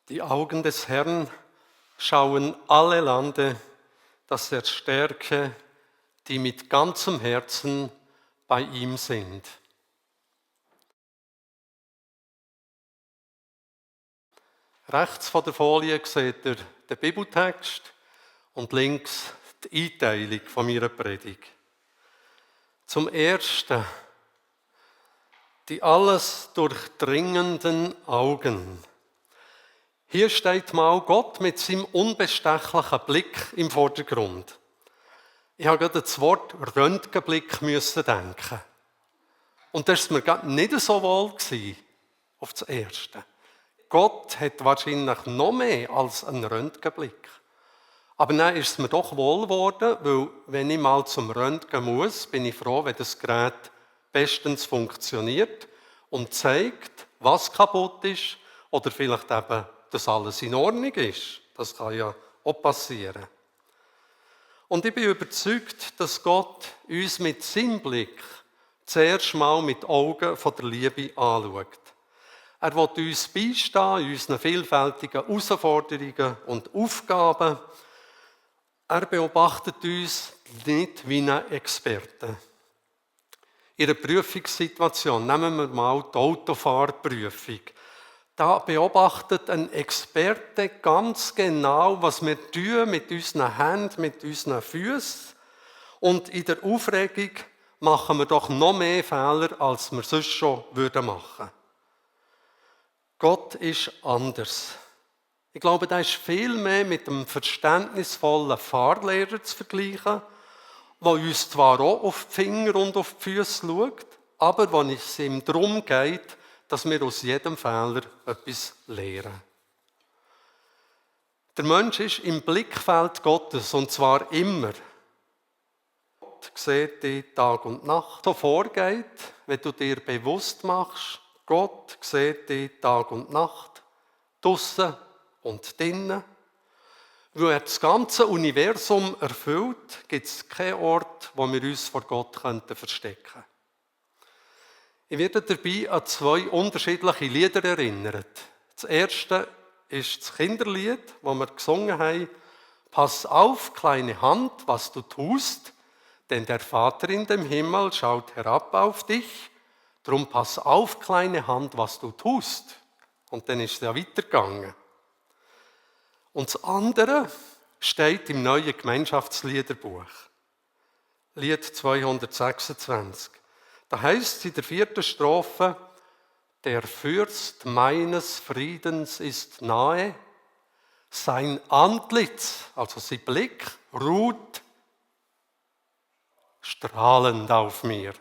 Die Augen des Herrn schauen alle Lande, dass er stärke, die mit ganzem Herzen bei ihm sind. Rechts von der Folie seht ihr den Bibeltext und links die Einteilung von meiner Predigt. Zum Ersten, die alles durchdringenden Augen. Hier steht mal Gott mit seinem unbestechlichen Blick im Vordergrund. Ich habe gerade das Wort Röntgenblick denken. Und das war mir gerade nicht so wohl auf das Erste. Gott hat wahrscheinlich noch mehr als einen Röntgenblick. Aber dann ist es mir doch wohl geworden, weil wenn ich mal zum Röntgen muss, bin ich froh, wenn das Gerät bestens funktioniert und zeigt, was kaputt ist oder vielleicht eben, dass alles in Ordnung ist. Das kann ja auch passieren. Und ich bin überzeugt, dass Gott uns mit seinem Blick zuerst mal mit Augen von der Liebe anschaut. Er will uns beistehen in unseren vielfältigen Herausforderungen und Aufgaben. Er beobachtet uns nicht wie ein Experte. In einer Prüfungssituation, nehmen wir mal die Autofahrprüfung. Da beobachtet ein Experte ganz genau, was wir tun mit unseren Händen, mit unseren Füßen. Und in der Aufregung machen wir doch noch mehr Fehler, als wir sonst schon machen würden. Gott ist anders. Ich glaube, das ist viel mehr mit einem verständnisvollen Fahrlehrer zu vergleichen, der uns zwar auch auf die Finger und auf die Füße schaut, aber wo es ihm darum geht, dass wir aus jedem Fehler etwas lernen. Der Mensch ist im Blickfeld Gottes, und zwar immer. Gott sieht dich Tag und Nacht. So vorgeht, wenn du dir bewusst machst, Gott sieht dich Tag und Nacht, draussen und drinnen. Weil er das ganze Universum erfüllt, gibt es keinen Ort, wo wir uns vor Gott verstecken könnten. Ich werde dabei an 2 unterschiedliche Lieder erinnert. Das erste ist das Kinderlied, das wir gesungen haben. Pass auf, kleine Hand, was du tust, denn der Vater in dem Himmel schaut herab auf dich. Drum pass auf, kleine Hand, was du tust. Und dann ist es ja weitergegangen. Und das andere steht im neuen Gemeinschaftsliederbuch. Lied 226. Da heißt es in der 4. Strophe, der Fürst meines Friedens ist nahe, sein Antlitz, also sein Blick, ruht strahlend auf mir.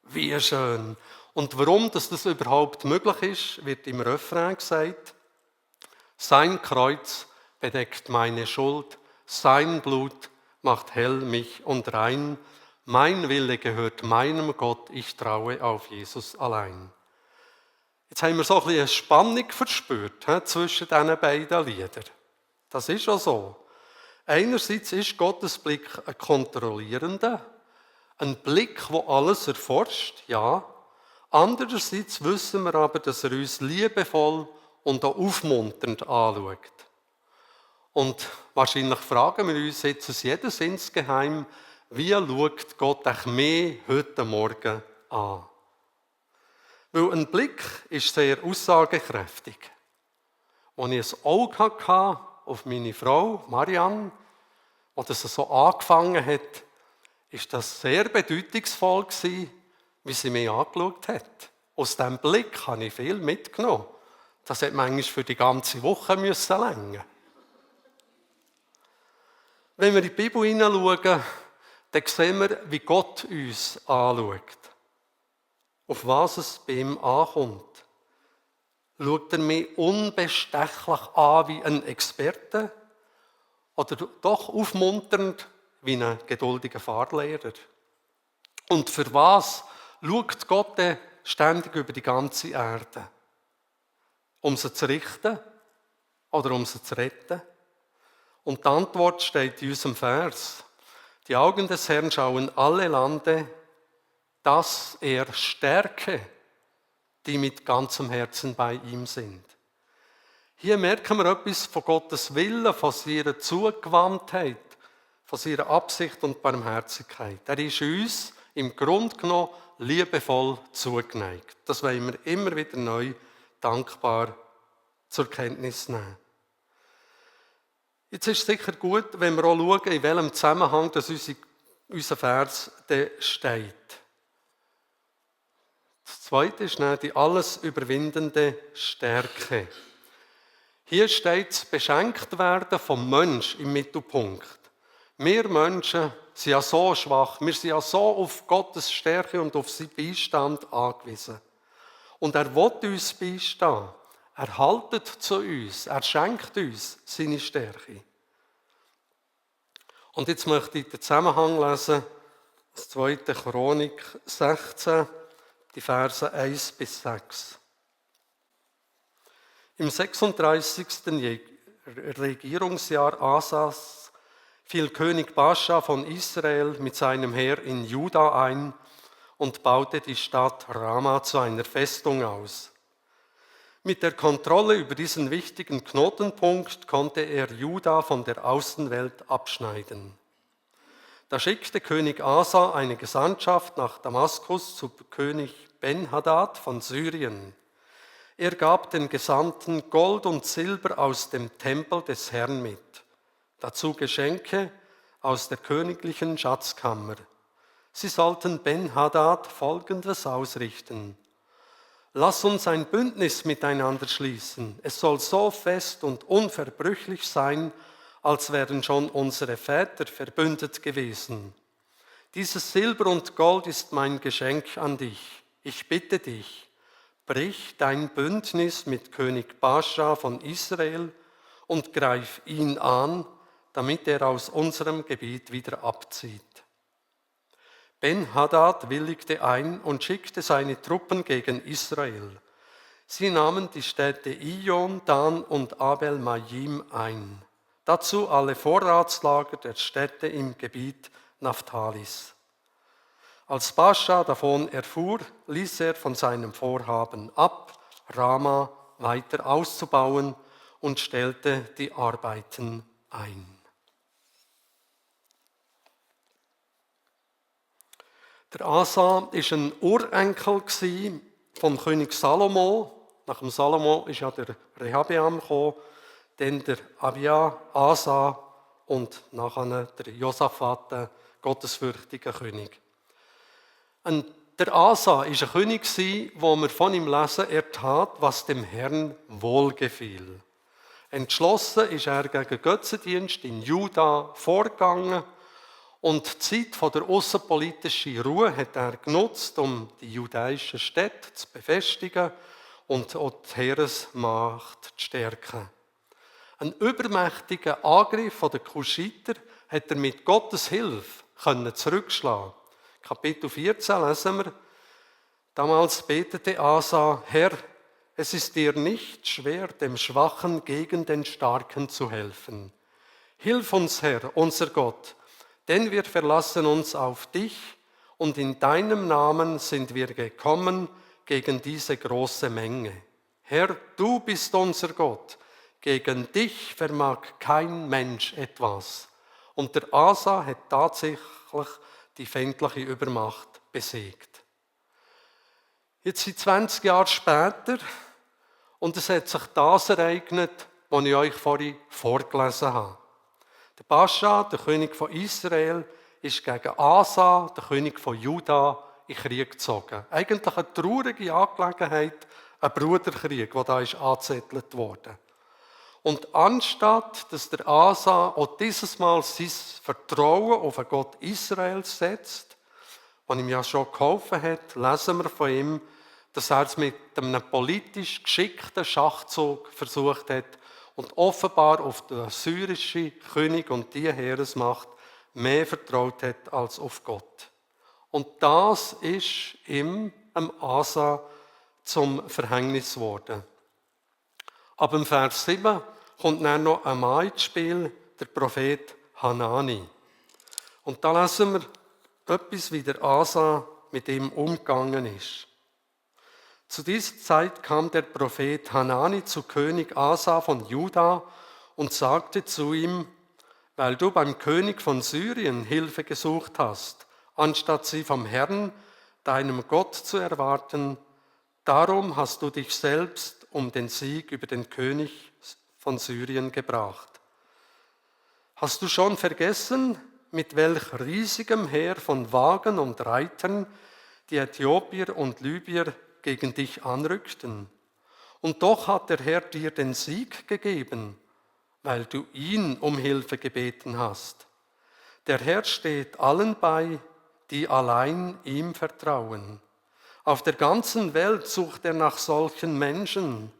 Wie schön. Und warum das überhaupt möglich ist, wird im Refrain gesagt. Sein Kreuz bedeckt meine Schuld, sein Blut macht hell mich und rein. Mein Wille gehört meinem Gott, ich traue auf Jesus allein. Jetzt haben wir so ein bisschen eine Spannung verspürt zwischen diesen beiden Liedern. Das ist auch so. Einerseits ist Gottes Blick ein kontrollierender, ein Blick, der alles erforscht, ja. Andererseits wissen wir aber, dass er uns liebevoll und auch aufmunternd anschaut. Und wahrscheinlich fragen wir uns jetzt aus jedes insgeheim, wie schaut Gott euch mehr heute Morgen an? Weil ein Blick ist sehr aussagekräftig. Als ich ein Auge hatte auf meine Frau, Marianne, als das so angefangen hat, ist das sehr bedeutungsvoll gewesen, wie sie mich angeschaut hat. Aus diesem Blick habe ich viel mitgenommen. Das hätte manchmal für die ganze Woche reichen. Wenn wir in die Bibel hineinschauen, dann sehen wir, wie Gott uns anschaut. Auf was es bei ihm ankommt. Schaut er mich unbestechlich an wie ein Experte oder doch aufmunternd wie ein geduldiger Fahrlehrer? Und für was schaut Gott denn ständig über die ganze Erde? Um sie zu richten oder um sie zu retten? Und die Antwort steht in unserem Vers. Die Augen des Herrn schauen alle Lande, dass er stärke, die mit ganzem Herzen bei ihm sind. Hier merken wir etwas von Gottes Willen, von seiner Zugewandtheit, von seiner Absicht und Barmherzigkeit. Er ist uns im Grunde genommen liebevoll zugeneigt. Das wollen wir immer wieder neu dankbar zur Kenntnis nehmen. Jetzt ist es sicher gut, wenn wir auch schauen, in welchem Zusammenhang das unser Vers steht. Das Zweite ist die alles überwindende Stärke. Hier steht das Beschenktwerden vom Mensch im Mittelpunkt. Wir Menschen sind ja so schwach, wir sind ja so auf Gottes Stärke und auf seinen Beistand angewiesen. Und er will uns beistehen. Er haltet zu uns, er schenkt uns seine Stärke. Und jetzt möchte ich den Zusammenhang lesen, das 2. Chronik 16, die Verse 1 bis 6. Im 36. Regierungsjahr Asas fiel König Baascha von Israel mit seinem Heer in Juda ein und baute die Stadt Rama zu einer Festung aus. Mit der Kontrolle über diesen wichtigen Knotenpunkt konnte er Juda von der Außenwelt abschneiden. Da schickte König Asa eine Gesandtschaft nach Damaskus zu König Ben-Hadad von Syrien. Er gab den Gesandten Gold und Silber aus dem Tempel des Herrn mit, dazu Geschenke aus der königlichen Schatzkammer. Sie sollten Ben-Hadad Folgendes ausrichten: Lass uns ein Bündnis miteinander schließen. Es soll so fest und unverbrüchlich sein, als wären schon unsere Väter verbündet gewesen. Dieses Silber und Gold ist mein Geschenk an dich. Ich bitte dich, brich dein Bündnis mit König Baascha von Israel und greif ihn an, damit er aus unserem Gebiet wieder abzieht. Ben-Hadad willigte ein und schickte seine Truppen gegen Israel. Sie nahmen die Städte Ijon, Dan und Abel-Majim ein. Dazu alle Vorratslager der Städte im Gebiet Naphtalis. Als Baascha davon erfuhr, ließ er von seinem Vorhaben ab, Rama weiter auszubauen und stellte die Arbeiten ein. Der Asa war ein Urenkel von König Salomo. Nach dem Salomo ist ja der Rehabeam gekommen, dann der Abia, Asa und nachher der Josaphat, der gottesfürchtige König. Und der Asa war ein König, wo wir von ihm lesen, er tat, was dem Herrn wohlgefiel. Entschlossen ist er gegen Götzendienst in Juda vorgegangen und die Zeit von der aussenpolitischen Ruhe hat er genutzt, um die judäischen Städte zu befestigen und auch die Heeresmacht zu stärken. Einen übermächtigen Angriff der Kuschiter hat er mit Gottes Hilfe zurückschlagen. Kapitel 14 lesen wir, damals betete Asa, Herr, es ist dir nicht schwer, dem Schwachen gegen den Starken zu helfen. Hilf uns, Herr, unser Gott, denn wir verlassen uns auf dich und in deinem Namen sind wir gekommen gegen diese große Menge. Herr, du bist unser Gott, gegen dich vermag kein Mensch etwas. Und der Asa hat tatsächlich die feindliche Übermacht besiegt. Jetzt sind 20 Jahre später und es hat sich das ereignet, was ich euch vorhin vorgelesen habe. Der Baascha, der König von Israel, ist gegen Asa, der König von Juda, in Krieg gezogen. Eigentlich eine traurige Angelegenheit, ein Bruderkrieg, der da angezettelt wurde. Und anstatt, dass der Asa auch dieses Mal sein Vertrauen auf den Gott Israel setzt, was ihm ja schon geholfen hat, lesen wir von ihm, dass er es mit einem politisch geschickten Schachzug versucht hat und offenbar auf den syrischen König und die Heeresmacht mehr vertraut hat als auf Gott. Und das ist ihm, Asa, zum Verhängnis geworden. Ab dem Vers 7 kommt dann noch ein Mann ins Spiel, der Prophet Hanani. Und da lesen wir etwas, wie der Asa mit ihm umgegangen ist. Zu dieser Zeit kam der Prophet Hanani zu König Asa von Juda und sagte zu ihm: Weil du beim König von Syrien Hilfe gesucht hast, anstatt sie vom Herrn, deinem Gott, zu erwarten, darum hast du dich selbst um den Sieg über den König von Syrien gebracht. Hast du schon vergessen, mit welch riesigem Heer von Wagen und Reitern die Äthiopier und Libyer gegen dich anrückten? Und doch hat der Herr dir den Sieg gegeben, weil du ihn um Hilfe gebeten hast. Der Herr steht allen bei, die allein ihm vertrauen. Auf der ganzen Welt sucht er nach solchen Menschen.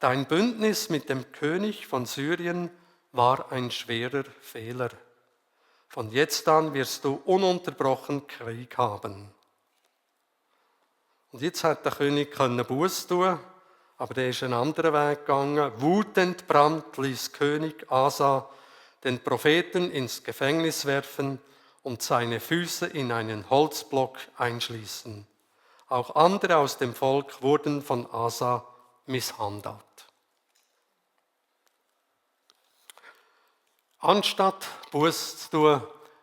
Dein Bündnis mit dem König von Syrien war ein schwerer Fehler. Von jetzt an wirst du ununterbrochen Krieg haben. Und jetzt hat der König Buße tun, aber der ist einen anderen Weg gegangen. Wutentbrannt ließ König Asa den Propheten ins Gefängnis werfen und seine Füße in einen Holzblock einschließen. Auch andere aus dem Volk wurden von Asa misshandelt. Anstatt Buße zu tun,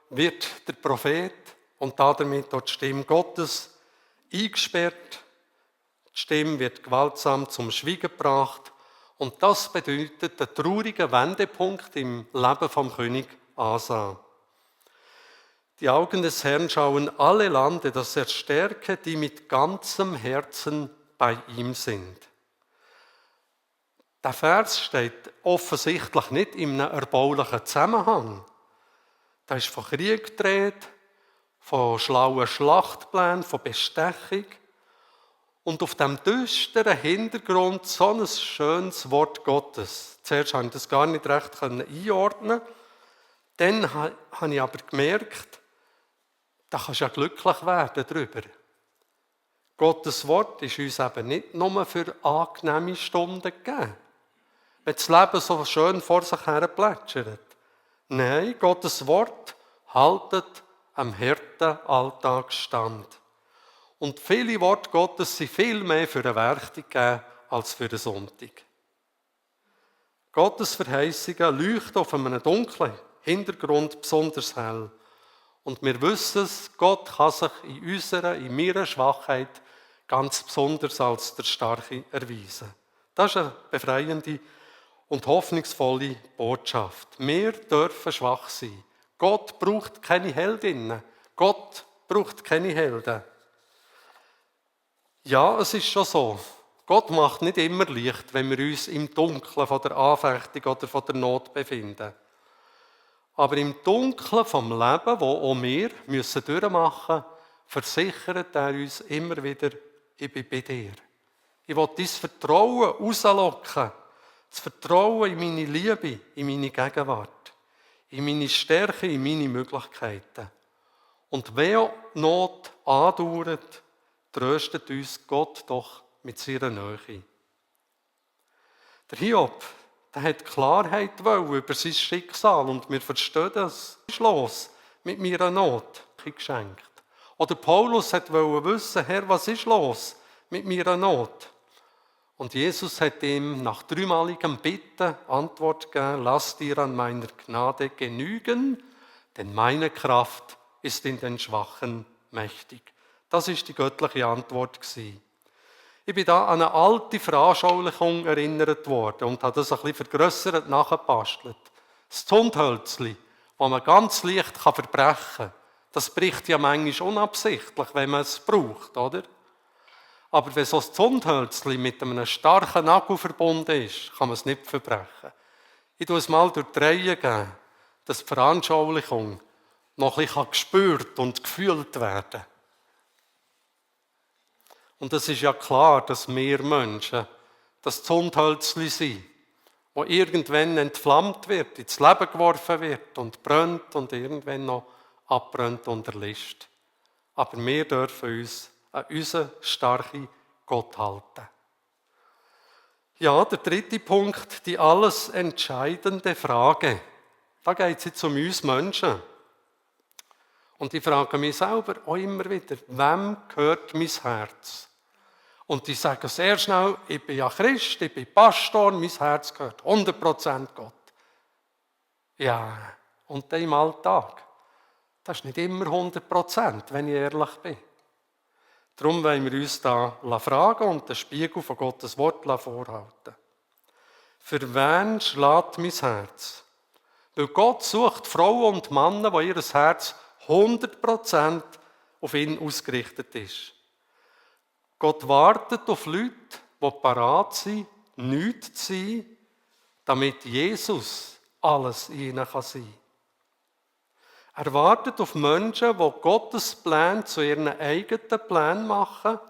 wird der Prophet und damit auch die Stimme Gottes eingesperrt. Die Stimme wird gewaltsam zum Schweigen gebracht und das bedeutet einen traurigen Wendepunkt im Leben vom König Asa. Die Augen des Herrn schauen alle Lande, dass er stärke, die mit ganzem Herzen bei ihm sind. Der Vers steht offensichtlich nicht in einem erbaulichen Zusammenhang. Da ist von Krieg die Rede, von schlauen Schlachtplänen, von Bestechung. Und auf dem düsteren Hintergrund so ein schönes Wort Gottes. Zuerst konnte ich das gar nicht recht einordnen. Dann habe ich aber gemerkt, da kannst du ja glücklich werden darüber. Gottes Wort ist uns eben nicht nur für angenehme Stunden gegeben. Wenn das Leben so schön vor sich her plätschert. Nein, Gottes Wort haltet am harten Alltag stand. Und viele Worte Gottes sind viel mehr für eine Werktung gegeben als für einen Sonntag. Gottes Verheißungen leuchten auf einem dunklen Hintergrund besonders hell. Und wir wissen es, Gott kann sich in meiner Schwachheit ganz besonders als der Starke erweisen. Das ist eine befreiende und hoffnungsvolle Botschaft. Wir dürfen schwach sein. Gott braucht keine Heldinnen. Gott braucht keine Helden. Ja, es ist schon so. Gott macht nicht immer Licht, wenn wir uns im Dunkeln von der Anfechtung oder von der Not befinden. Aber im Dunkeln vom Leben, wo auch wir müssen durchmachen müssen, versichert er uns immer wieder, ich bin bei dir. Ich will dein Vertrauen rauslocken. Das Vertrauen in meine Liebe, in meine Gegenwart, in meine Stärke, in meine Möglichkeiten. Und wenn Not andauert, tröstet uns Gott doch mit seiner Nähe. Der Hiob, der hat Klarheit über sein Schicksal und wir verstehen das. Was ist los mit meiner Not? Geschenkt. Oder Paulus wollte wissen, Herr, was ist los mit meiner Not? Und Jesus hat ihm nach dreimaligem Bitten Antwort gegeben: Lass dir an meiner Gnade genügen, denn meine Kraft ist in den Schwachen mächtig. Das ist die göttliche Antwort gewesen. Ich bin da an eine alte Veranschaulichung erinnert worden und habe das ein bisschen vergrössert nachgebastelt. Das Zündhölzli, das man ganz leicht verbrechen kann, das bricht ja manchmal unabsichtlich, wenn man es braucht, oder? Aber wenn so ein Zündhölzli mit einem starken Nagel verbunden ist, kann man es nicht verbrechen. Ich tue es mal durch die Reihe geben, dass die Veranschaulichung noch ein bisschen gespürt und gefühlt werden kann. Und es ist ja klar, dass wir Menschen das Zündhölzli sind, wo irgendwann entflammt wird, ins Leben geworfen wird und brennt und irgendwann noch abbrennt und erlischt. Aber wir dürfen uns an unseren starken Gott halten. Ja, der dritte Punkt, die alles entscheidende Frage. Da geht es jetzt um uns Menschen. Und ich frage mich selber auch immer wieder, wem gehört mein Herz? Und die sagen sehr schnell, ich bin ja Christ, ich bin Pastor, mein Herz gehört 100% Gott. Ja, und dann im Alltag. Das ist nicht immer 100%, wenn ich ehrlich bin. Darum wollen wir uns da fragen und den Spiegel von Gottes Wort vorhalten. Für wen schlägt mein Herz? Weil Gott sucht Frauen und Männer, wo ihr Herz 100% auf ihn ausgerichtet ist. Gott wartet auf Leute, die parat sind, nichts zu sein, damit Jesus alles in ihnen sein kann. Er wartet auf Menschen, die Gottes Pläne zu ihren eigenen Plänen machen,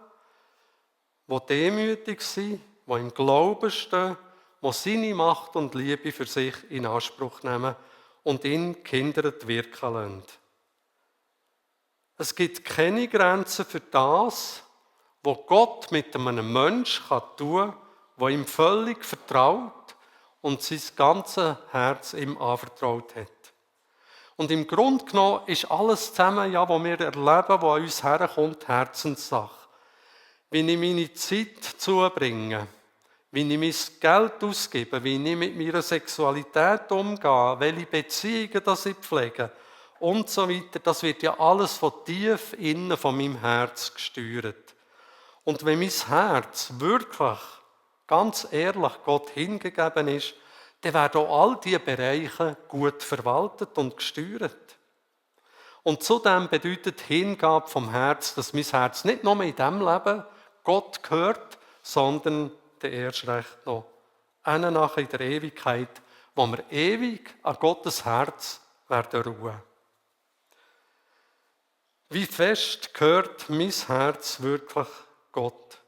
die demütig sind, die im Glauben stehen, die seine Macht und Liebe für sich in Anspruch nehmen und ihn gehindert wirken lassen. Es gibt keine Grenzen für das, was Gott mit einem Menschen tun kann, der ihm völlig vertraut und sein ganzes Herz ihm anvertraut hat. Und im Grunde genommen ist alles zusammen, ja, was wir erleben, was an uns herkommt, Herzenssache. Wie ich meine Zeit zubringe, wie ich mein Geld ausgebe, wie ich mit meiner Sexualität umgehe, welche Beziehungen das ich pflege und so weiter, das wird ja alles von tief innen von meinem Herz gesteuert. Und wenn mein Herz wirklich, ganz ehrlich, Gott hingegeben ist, dann werden auch all diese Bereiche gut verwaltet und gesteuert. Und zudem bedeutet Hingabe vom Herz, dass mein Herz nicht nur in diesem Leben Gott gehört, sondern der erst recht noch nach in der Ewigkeit, wo wir ewig an Gottes Herz werden ruhen. Wie fest gehört mein Herz wirklich Gott?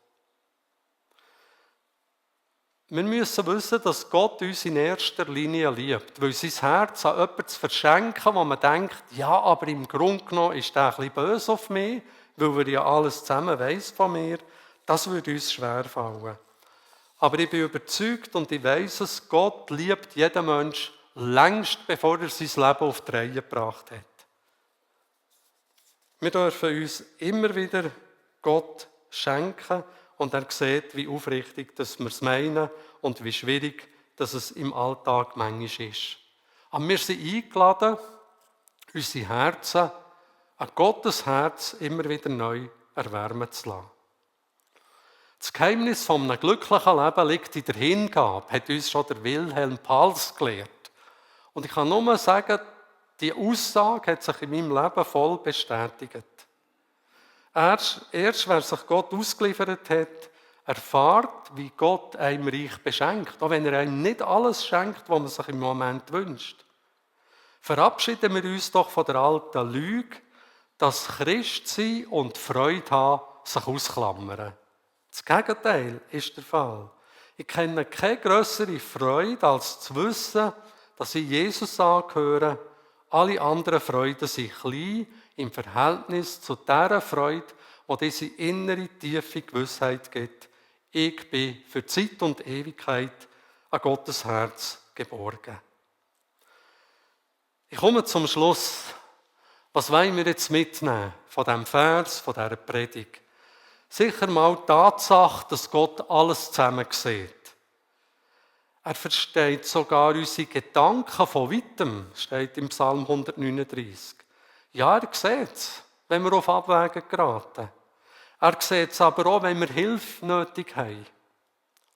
Wir müssen wissen, dass Gott uns in erster Linie liebt, weil sein Herz an jemanden zu verschenken, wo man denkt, ja, aber im Grunde genommen ist der ein bisschen böse auf mich, weil er ja alles zusammen weiss von mir, das würde uns schwerfallen. Aber ich bin überzeugt und ich weiss es, Gott liebt jeden Menschen längst, bevor er sein Leben auf die Reihe gebracht hat. Wir dürfen uns immer wieder Gott schenken und er sieht, wie aufrichtig dass wir es meinen und wie schwierig dass es im Alltag manchmal ist. Aber wir sind eingeladen, unsere Herzen an Gottes Herz immer wieder neu erwärmen zu lassen. Das Geheimnis von einem glücklichen Leben liegt in der Hingabe, hat uns schon der Wilhelm Pals gelehrt. Und ich kann nur sagen, die Aussage hat sich in meinem Leben voll bestätigt. Erst wer sich Gott ausgeliefert hat, erfährt, wie Gott einem reich beschenkt, auch wenn er einem nicht alles schenkt, was man sich im Moment wünscht. Verabschieden wir uns doch von der alten Lüge, dass Christsein und Freude haben sich ausklammern. Das Gegenteil ist der Fall. Ich kenne keine grössere Freude, als zu wissen, dass ich Jesus angehöre. Alle anderen Freuden sind klein im Verhältnis zu dieser Freude, die diese innere, tiefe Gewissheit gibt. Ich bin für Zeit und Ewigkeit an Gottes Herz geborgen. Ich komme zum Schluss. Was wollen wir jetzt mitnehmen von diesem Vers, von dieser Predigt? Sicher mal die Tatsache, dass Gott alles zusammen sieht. Er versteht sogar unsere Gedanken von weitem, steht im Psalm 139. Ja, er sieht es, wenn wir auf Abwägen geraten. Er sieht es aber auch, wenn wir Hilfe nötig haben.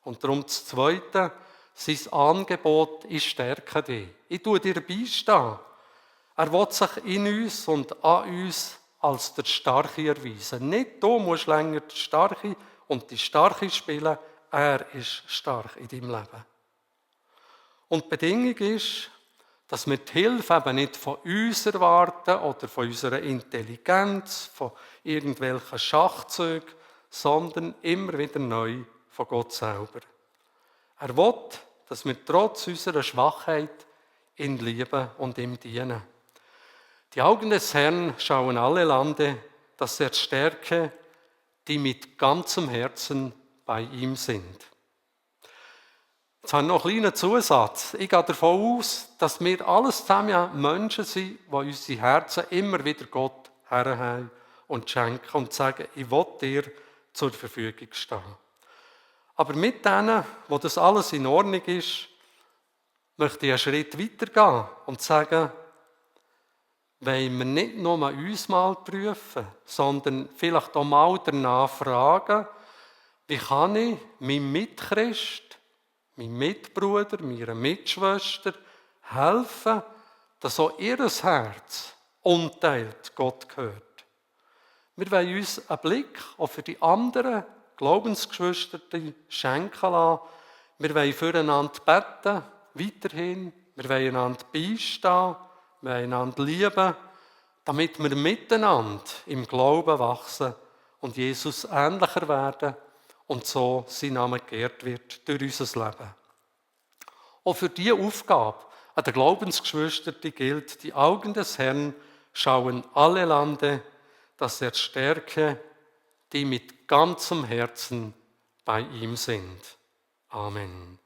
Und darum das Zweite, sein Angebot, ich stärke dich. Ich tue dir beistehen. Er will sich in uns und an uns als der Starke erweisen. Nicht du musst länger der Starke und die Starke spielen, er ist stark in deinem Leben. Und die Bedingung ist, dass wir die Hilfe eben nicht von uns erwarten oder von unserer Intelligenz, von irgendwelchen Schachzügen, sondern immer wieder neu von Gott selber. Er will, dass wir trotz unserer Schwachheit ihn lieben und ihm dienen. Die Augen des Herrn schauen alle Lande, dass er stärke, die mit ganzem Herzen bei ihm sind. Jetzt habe ich noch einen kleinen Zusatz. Ich gehe davon aus, dass wir alles zusammen ja Menschen sind, die unsere Herzen immer wieder Gott herhaben und schenken und sagen, ich will dir zur Verfügung stehen. Aber mit denen, wo das alles in Ordnung ist, möchte ich einen Schritt weitergehen und sagen, wollen wir nicht nur uns mal prüfen, sondern vielleicht auch mal danach fragen, wie kann ich meinem Mitchrist, meinem Mitbruder, meiner Mitschwester helfen, dass auch ihr Herz unteilt Gott gehört. Wir wollen uns einen Blick auch für die anderen Glaubensgeschwister schenken lassen. Wir wollen füreinander beten, weiterhin. Wir wollen einander beistehen, wir wollen einander lieben, damit wir miteinander im Glauben wachsen und Jesus ähnlicher werden und so sein Name geehrt wird durch unser Leben. Auch für diese Aufgabe an den Glaubensgeschwistern gilt, die Augen des Herrn schauen alle Lande, dass er stärke, die mit ganzem Herzen bei ihm sind. Amen.